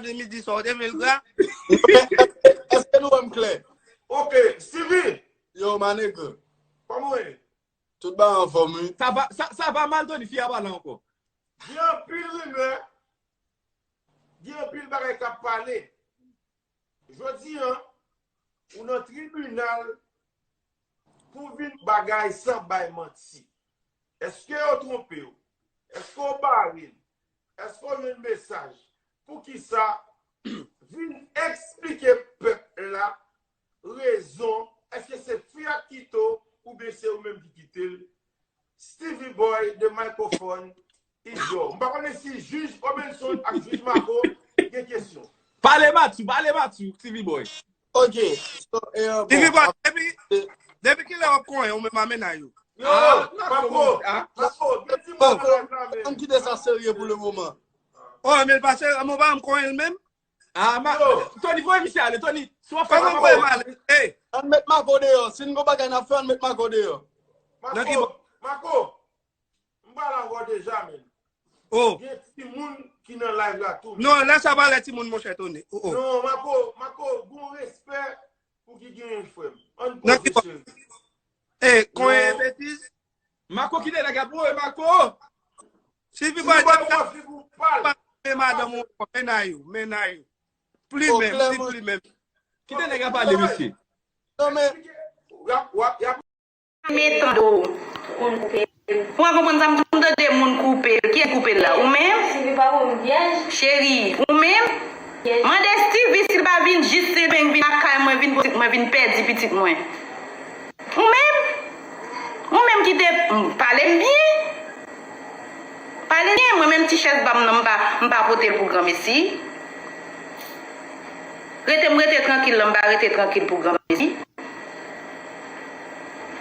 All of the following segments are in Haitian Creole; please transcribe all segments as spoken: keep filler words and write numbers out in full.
de midi sa, ou te vle l gra? Èske nou wè m klè? Ok, Stevie, Yo, my nigga. Kòman w ye? Tout bagay anfòm, wi. Sa va, sa, sa va mal, Tony, fi a pale ankò. Gen anpil rimè. Gen anpil bagay k ap pale. Jodi a, ou nan tribinal pou vin bagay san bay manti. Èske yo twonpe w? Èske w bare l? Èske w jwenn mesaj? Poukisa? Vin eksplike pèp la rezon. Èske se fi a k kite w oubyen se ou menm ki kite l? Stevie Boy de Microphone Idiot. M pa konnen si jij Robinson ak jij Marco gen kesyon. Pale Matthew, pale Matthew, Stevie Boy. Ok. So, e, bon, Stevie Boy, depi, depi kilè w ap konyen ou menm a mennaj ou? Yo, Marco, Marco, gen ti moun nan live la, men. Ann kite sa serye pou le moman. Oh, men l pa serye, mwen pa m konyen l menm. Ah, ma, Tony, voye misye ale, Tony. Si w ap fè m voye m ale. Hey, Ann met Marco deyò. Si n gon bagay n ap fè, ann met Marco deyò. Nan ki Marco, Marco, m pale avè w deja, men. Oh, Gen ti moun ki nan live la tou. Non, lè sa pa lè timoun, monchè Tony. Oh, oh. Non, Marco, Marco, gon respè pou ki genyen, frè m. Ann Nan ki poze, cheri. Hey, konyen Non. betiz. Marco, kite nèg ap woy, Marco. Stevie Boy, Stevie Boy, ou wè figi w pal. E madanm ou, mennaj ou, mennaj ou. Pli Oh, menm, Clement. Pli menm. Kite nèg ap pale, mesye. Non, men, Y ap, y ap, y ap Men tande w. Ou pa konprann sa m di w, m tande moun koupe l. Kiyès koupe l la? Ou menm? Cheri, ou menm? Mande Stevie si l pa vin jis Sendomeng, vin lakay mwen, vin pitit mwen, vin pèdi pitit mwen. Ou menm? Ou menm ki te pale m byen. Pale byen, mwen menm ti chèz pa m nan, m pa, m pa pote l pou granmesi. Rete m rete trankil la, m pa rete trankil pou granmesi.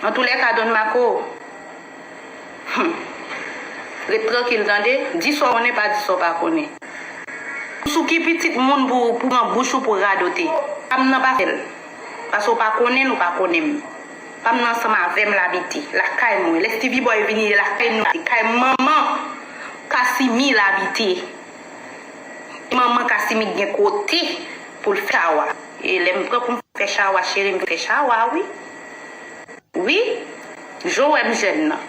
Antoulèka, Don Marco, hmm, ret trankil, tande. Di sa w konnen, pa di sa w pa konnen. Sou ki pitit moun pou, pou pran bouch ou pou radote? Pa m nan pa fè l. Paske w pa konnen l, ou pa konnen m. Pa m nan ansanm avè m l abite. Lakay mwen. Lè Stevie Boy vini, lakay nou, kay manman Kasimi l abite. Manman Kasimi gen kote pou l fè chawa. E lè m pran pou m fè chawa, cheri, m fè chawa, wi. Wi, jan w wè m jèn nan.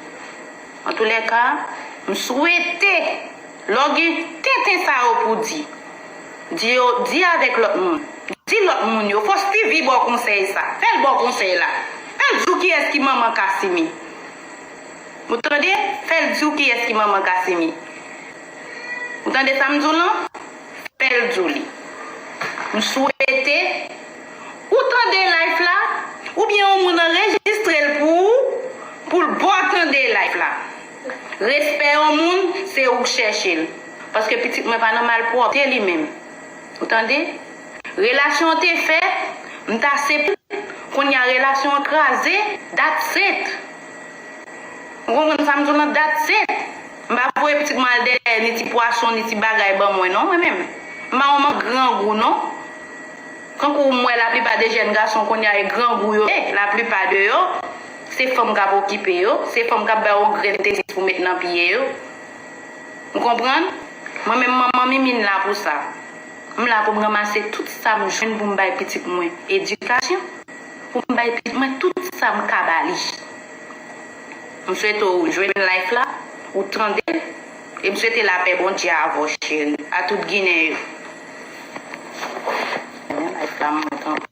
Antoulèka, m swete, lè w gen tenten sa yo pou di, di yo, di avèk lòt moun. Di lòt moun yo, fò Stevie ba w konsèy sa. Fè l ba w konsèy la. Fè l di w kiyès ki manman Kasimi. Ou tande? Fè l di w kiyès ki manman Kasimi. Ou tande sa m di w lan? Fè l di w li. M swete ou tande live la, oubyen yon moun anrejistre l pou ou, pou l ba w tande live la. Respè yon moun, se ou k chèche l. Paske pitit mwen pa nan malpwòpte li menm. Ou tande? Relasyon an te fèt, m t aksepte l, kounye a relasyon an kraze, that's it. Ou konprann sa m di w lan, that's it. M pa voye pitit mwen al dèyè ni ti pwason, ni ti bagay ban mwen non, mwen menm. M pa yon manman grangou non. Kankou m wè laplipa de jèn gason kounye a e grangou yo ye, laplipa de yo, se fanm k ap okipe yo, se fanm k ap ba yo yon grenn tenis pou met nan pye yo. Ou konprann? Mwen menm manman Mimi m la pou sa. M la pou m ranmase tout sa m jwenn pou m bay pitit mwen edikasyon, pou m bay pitit mwen tout sa m ka ba li. M swete w jwenn live la, ou tande l, e m swete lapè Bondye avè w, cheri, a tout Ginen yo. Live la, m mwen tanpri.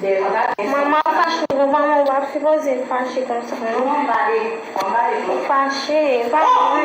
Manman fache konsa, manman, ou pa sipoze fache konsa non. Ou fache, fache.